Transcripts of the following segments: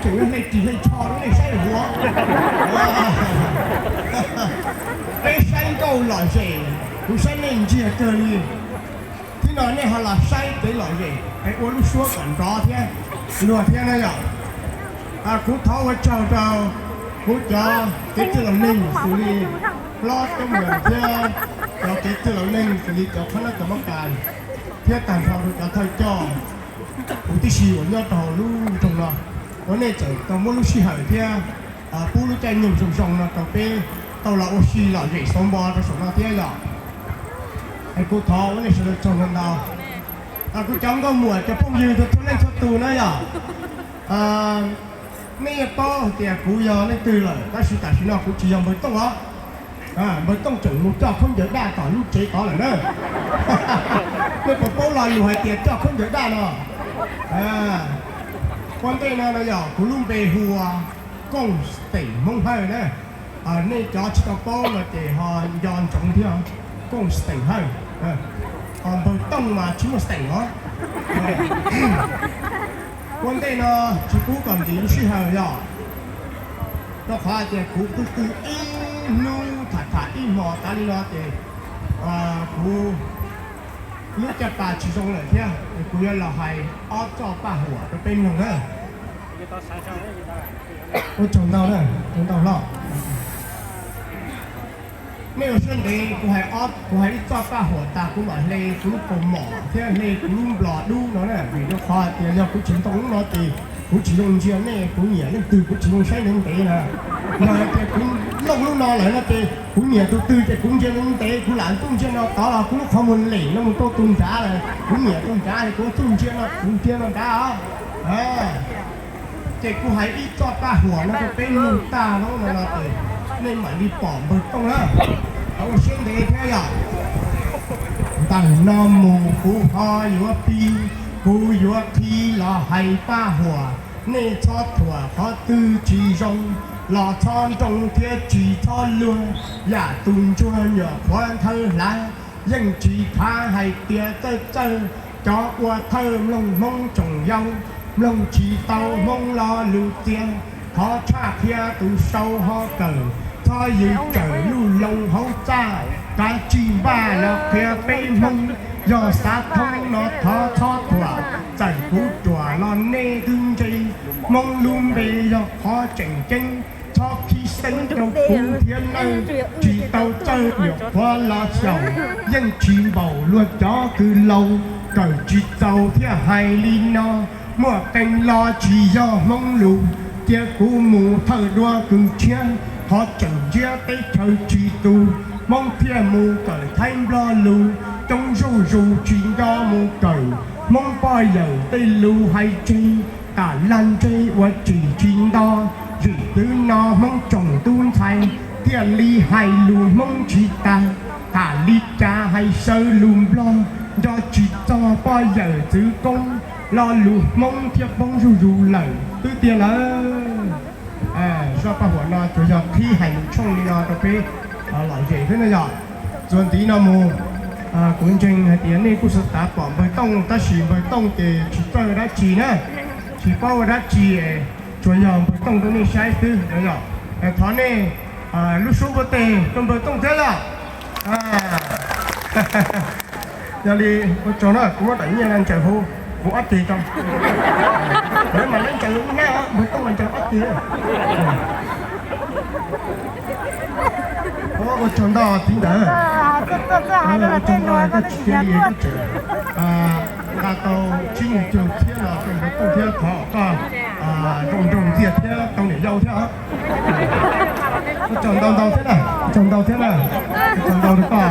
Tseem yuav hle ris hle tsho rau nej saib huv. Peb saib nkauj lom zem, kuv saib nej ntsiag kawg li. Thiab no nej ho los saib kev lom zem es ua lub suab kom nrov thiab luag thiab na yom. Kuv thov ua tsaug rau kuv cov kev txwj laus neeg xws li Hlob Coob Meem thiab cov kev txwj laus neeg xws li cov phab nab cov mab kas thiab tag nrho rau cov thawj coj kuv tib si uas nyob rau hauv lub nroog no, uas nej txawm tau muab lub sij hawm thiab pub lub caij nyoog zoo zoo no rau peb tau los ua si lom zem xauv npo rau saum no thiab yom. Es kuv thov ua nej sawv daws tsaug ntau ntau. Kuv cov nkauj muam cov phooj ywg txhua leej txhua tus na yom, nej yeej paub hais tias kuv yog leej twg lawm, tab sis tam sim no kuv tsis yog npawg Tooj os. Npawg Tooj tseem mus coj khaub ncaws daj tom lub tsev tod lawm na. Nej puas paub lo lus hais tias coj khaub ncaws daj no? Ua ntej no no yog kuv lub npe hu ua Kooj Xeem Hmoob Hawj na. Nej cov tsis tau paub no ces ho nco ntsoov thiab, Kooj Xeem Hawj. Npawg Tooj mas tsis muaj xeem os. Ua ntej no tsis pub kom nkim lub sij hawm yom, rau qhov tias kuv twb twb ib hnub tham tham ib hmos tas li no ces kuv lub caj pas tsis zoo lawm thiab, kuv yuav los hais ob txoj paj huam rau peb mloog na. Ua tsaug ntau na, tsaug ntau hlob. Nej ua siab ntev, kuv hais ob, kuv hais ib txoj paj huam tas kuv mam hle kuv lub kaus mom thiab hle kuv lub nplos dub no na, vim rau qhov tias yog kuv tsis ntoo lub no ces kuv tsis zoo ntsia nej, kuv nyiam leej twg kuv tsis zoo saib ntev ntev na. Yog hais tias kuv looj lub no lawm no ces kuv nyiam tus twg ces kuv ntsia ntev ntev, kuv lam txuj ntsia no tod los kuv lub qhov muag lem no mus rau tus nrad lawm, kuv nyiam tus nrad es kuv txuj ntsia no, kuv ntsia no nrad os. Ces kuv hais ib txoj paj huam no rau peb mloog tag no no no ces nej mam li pom npawg Tooj na. Ua siab ntev thiab yom. Ntawm no mus kuv ho yuav pib, kuv yuav qhib los hais paj huam, nej txhob thuam qhov twg tsis zoo, los txhob nroo thiab tsis txhob luag, yam tus ntsuag nyuam qhuav nthawv hlav, yeej tsis khav hais tias txawj txawj, cov ua thawj mloog Hmoob tsoom yau, mloog tsis tau Hmoob lo lus txias, thov tshaj qhia tus sau ho kawm, txhob yws tsawm luj loo hauv txaj, kav tsij npaj los qhia peb Hmoob, yog xav thoob no thov txhob thuam, txawm kuv ruam los nej twb ntse, Hmoob lub npe yog qhov tseem ceeb, txhob khib xeeb rau kuv thiab nawj, tsis tau txawj nyuam qhuav los xyaum, yeej tsis npaum luag cov kws laus, kawm tsis txaus thiaj hais li no, muaj qee lo tsis yog Hmoob lus, cia kuv mus thawj duab kws tshiab, qhov tseem ntsiab teb chaws tsis tus, Hmoob thiaj mus kawm Thaib Nplog lus, coob zuj zus tsis nco mus kawm, Hmoob poj yawm tej lus hais tseg, tam lag ntseg ua tsis tsis nto, zim twv no Hmoob tsoom tub ntxhais, thiaj li hais lus Hmoob tsis tag, tam li cas hais saw lus Nplog, nco tsis txog poj yawm txwv koob, lo lus Hmoob thiaj poob zuj zus lawm twb tiag lawm. Zaj paj huam no tsuas yog qhib hais lus tshooj li no rau peb lom zem xwb na yom. Txuas ntxiv no mus, kuv ntseeg hais tias nej kuj xav pom npawg Tooj tab sis npawg Tooj ces tsis txawj dab tsi na, tsis paub ua dab tsi, tsuas yog npawg Tooj rau nej saib xwb no yom. Thov nej lub suab npuaj teg rau npawg Tooj thiab yom. Yog li ua tsaug na, kuv muab daim nyiaj no ntsaws hauv kuv ob ceg tso. Lawv mam li ntsaws hnab, npawg Tooj mas ntsaws ob ceg. Ua tsaug ntau txiv ntawd, ua tsaug ntau koj tsis cia li koj tseem nqa tau tsib nyuag caug txhiab no rau npawg Tooj thiab, thov koj nroo nroo ntxiag thiab tau niam yau thiab. Ua tsaug ntau ntau thiab na, ua tsaug ntau thiab na, ua tsaug ntau rau koj.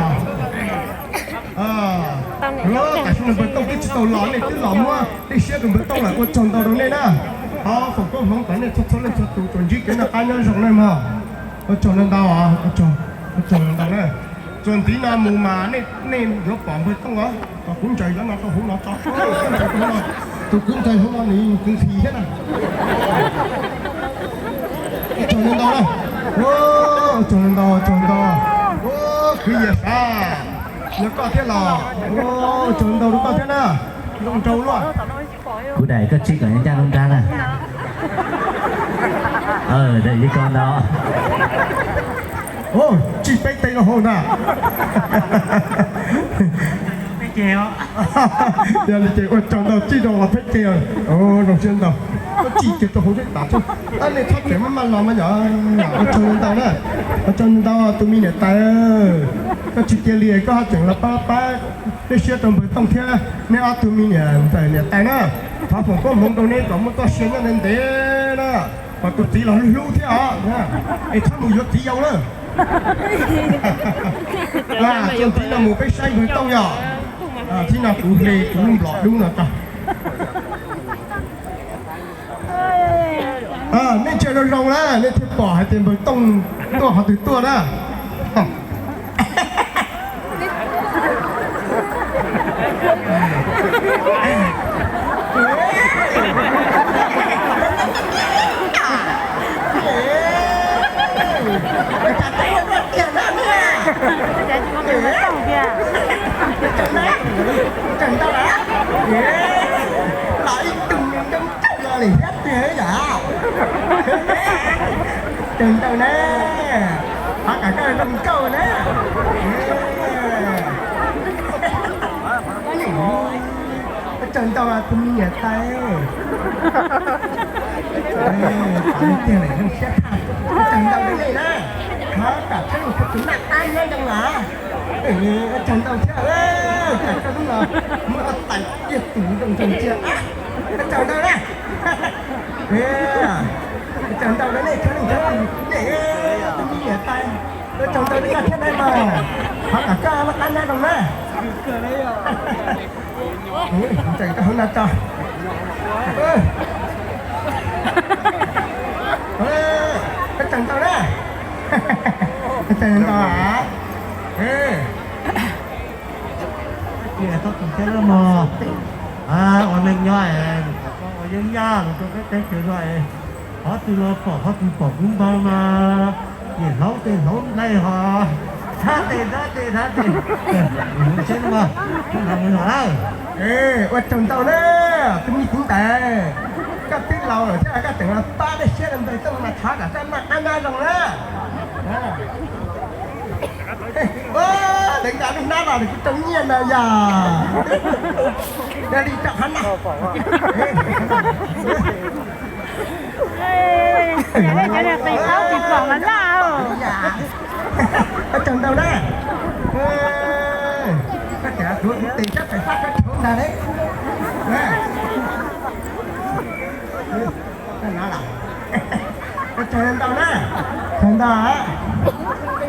Tam sim no npawg Tooj twb tsis tau los, nej twb los muab tej siab rau npawg Tooj lawm, ua tsaug ntau rau nej na. Thov foom koob hmoov kom nej txhua txhua leej txhua tus tsuas ntsib kev noj qab nyob zoo na mog. Ua tsaug ntau ntau, ua tsaug ntau na. Txuas ntxiv no mus mas nej yuav pom npawg Tooj os, kom kuv ntsaws cov no rau hauv no tso. Tus kuv ntsaws hauv no nws kwv nqhis thiab na. Ua tsaug ntau ntau na. Ua tsaug ntau ntau, ua tsaug ntau. Ua kwv Yias Sav, yog koj thiab los? Ua tsaug ntau rau koj thiab na. Zoo nraug luaj. Kuv daim koj tsij kom ncaj lub nrab na. Daim li ko ntag. Tsij peb teg rau hauv ntag. Yog li ces ua tsaug ntau, tsij rau los peb teg. Zoo siab ntau. Koj tsij kiag rau hauv thiab tas thiab. Tab nej txhob tseem maj maj los mas yom. Ua tsaug ntau na. Ua tsaug ntau tus me niam tais. Koj tsis cia li koj ho tseem los pab pab peb siab rau npawg Tooj thiab nej ob tug me niam ntxawm niam tais na. Thov foom koob hmoov rau neb kom muaj txoj sia nyob ntev ntev na, kom tus txiv los hlub hlub thiab os. Es txhob mus yuav txiv yau lawm. Txog txiv no mus peb saib npawg Tooj yom. Txiv no kuv hle kuv lub nplom dub no tso. Nej ntsia zoo zoo na nej thiaj pom hais tias npawg Tooj tuaj qhov twg tuaj na. Tseem ntau, los ib tug ntoo ntsaum los li thiab tiag yom. Tseem ntau na, qhov kam koj ntoo ntsaum na. Tseem ntau tus me niam tais. Tseem ntau nej na, qhov kam koj tus naj qab nyob ntoo na. Tseem ntau thiab, kam koj hnub no muab tais tiag tus ntoo ntsaum cia. Tseem ntau na. Tseem ntau nej, tus me niam tais. Tseem ntau nej koj thiab na mas, qhov kam koj naj qab nyob ntoo na. Ntsees koj hauv no tso. Koj tseem ntau na. Koj tseem ntau. Txhob txwm thiab mog. Ua neej nyob, ua yeeb yaj los rau peb teb chaws no, qhov twg los pom, qhov twg pom kuv npawg mas niam hlob tej hlob nplej ho thab tes thab tes thab tes. Seb no, ua tsaug ntau na, tus me txiv ntawd, koj twb laus lawm thiab koj tseem los pab peb siab rau npawg Tooj mas thov kom koj noj qab nyob zoo na. Deev nkaus lub hnab los kuv rau nyiaj ntawd yog. Yog li rau qhov no. Cov niag qis taub tsis pom mas laj. Ua tsaug ntau na. Koj cov kuv tes sab pem fab koj rhuav ntag ne. Ua tsaug ntau na. Tsaug ntau.